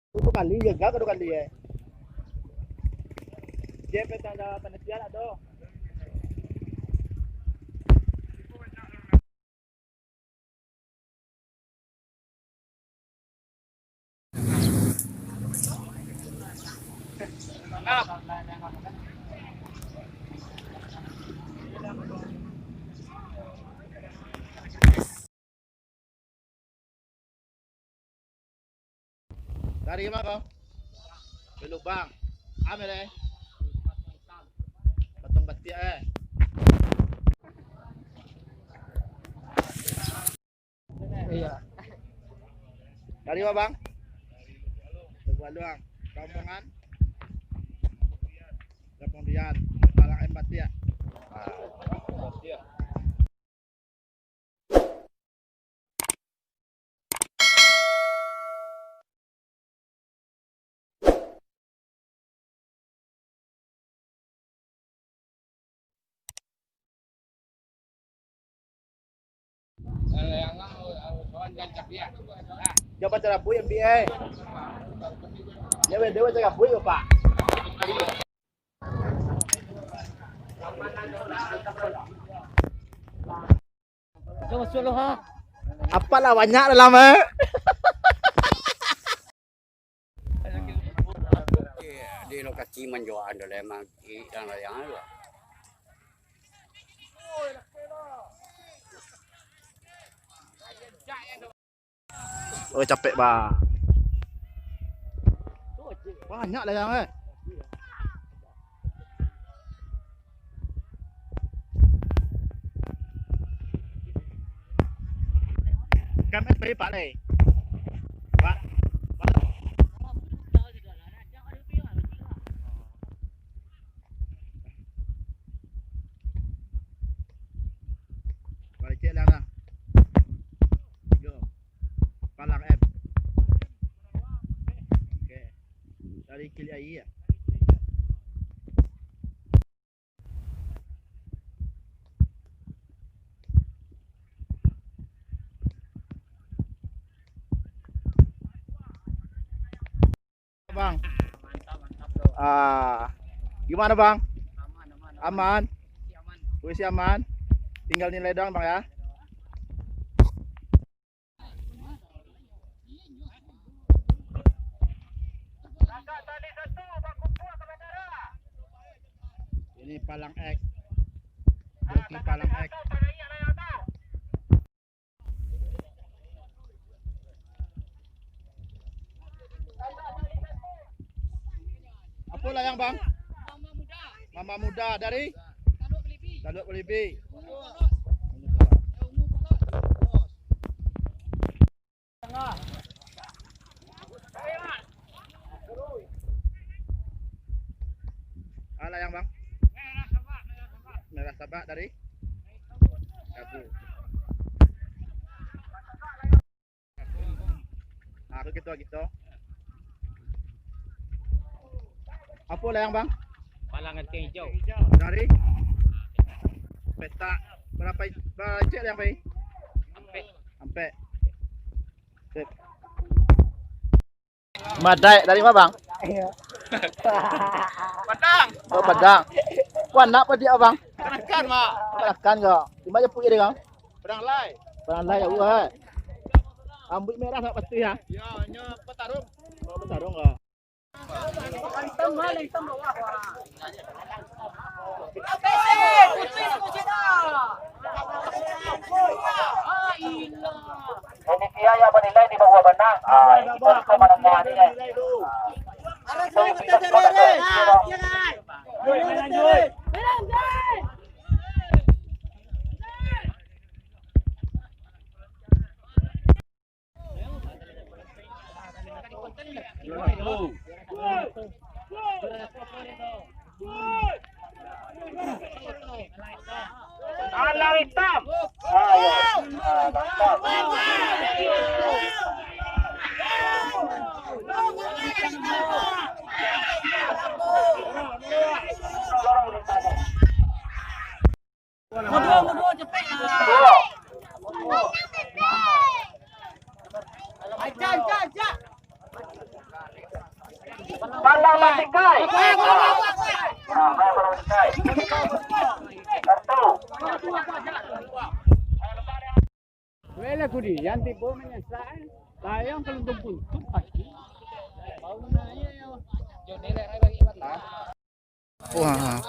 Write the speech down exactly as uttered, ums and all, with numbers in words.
Itu kali, gagal ka dua kali, eh. Dia petanda panitia lah tu. Dari ma ko? Dari Lubang. Ame deh. Potong batiak, eh. Iya. Dari ma, Bang? Dari Lubuak Aluang. Kampungan? Kampung Dian. Palang M batiak. Ah, batiak. Jawab cara bui, M B A. Ya, weh, dia cara bui, Pak. Masuk, masuk lu, ha. Apalah banyak dalam, eh. Di lokasi manjoan tu lah, emang i-, dan layang tu. Oh, capek, Bang. Banyak lah yang, eh. Kami beri Pak Lei. Pak. Pak. Balik cek lah dah. Yo. Palang M. Oke. Dari Kilik Aia. Bang. Ah, gimana, Bang? Aman? Posisi aman? Tinggal nilai doang, Bang, ya. Ini Palang X. Joki Palang X. Apo lah yang, Bang? Mama Muda dari Taluk Belibi. Alah yang, Bang? Merah Sabak dari Kabu. Ah, aku gitu, gitu. Apo lah yang, Bang? Palang Kacang Hijau. Dari? Petak. Berapa, berapa cek yang, Bang? Ampek. Ampek. Sip. Madaik dari ma, Bang? Iya. Padang. Oh, Padang. Ko anak padiak, Bang? Kanakan, Mak. Kanakan ko. Di ma japuik dia, Bang? Padang Lai. Padang Lai, jauah, eh. Rambuik merah sangat patuih, ya? Ya, nyo petarung. Oh, petarung ko. Panitia yang menilai di bawah benang. Ah, ini baru pemandangan ini. Alang hitam. Ah, ya. Mundur, mundur, cepek lah. Ajak, ajak, ajak. Pandang batikai. Nah, pandang batikai. Satu. Wela kudi, yang tibo manyasak, layang kalau tumpun, tumpah. Bau na aia yo. Yo, nilai rai bagi mata. Wah.